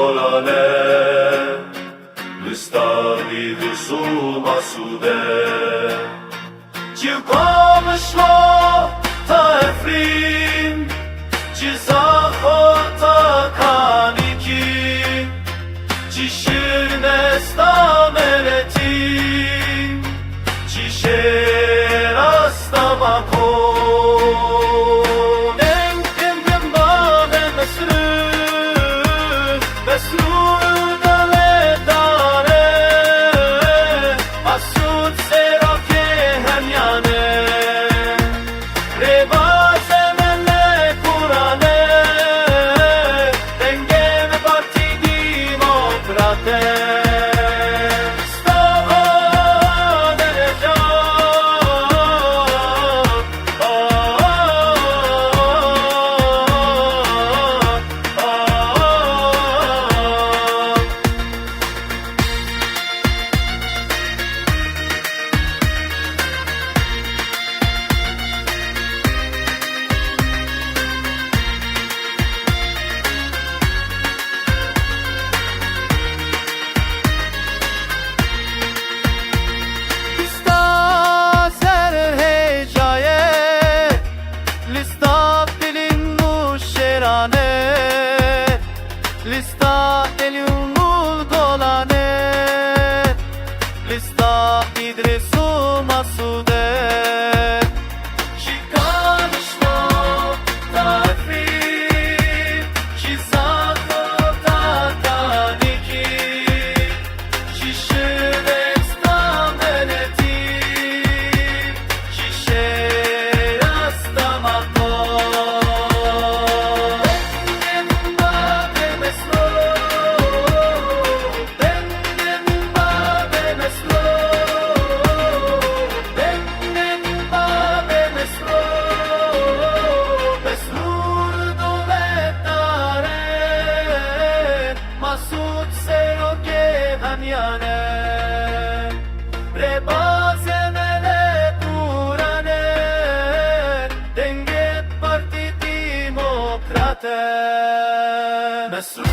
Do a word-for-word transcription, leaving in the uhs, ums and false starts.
Orane, lista Îdrîs û Masûde. Ji Qamişlo ta Efrîn, ji Zaxo ta Kanîkî, ji Şirnes ta Meletî, ji Şêras ta Mako. Deng, deng, deng, bavê Mesrûr, Mesrûr dewletdar e, Masûd serokê hemyan e. Rêbazê me lê kuran e, dengê me Partî Demokrat e. Lista serhêja ye, lista Dilîn û Şêran e, lista Elîn û Golan e, lista Îdrîs û Masûd e. Ji Qamişlo ta Efrîn, ji Zaxo ta Kanîkî, ji Şirnes ta Meletî, ji Şêras ta Mako. Dengê min bavê Mesrûr, dengê min bavê Mesrûr, dengê min bavê Mesrûr, Mesrûr dewletdar e, Masûd serokê hemyan e, rêbazê me lê kuran e, dengê Partî Demokrat e. Mesrûr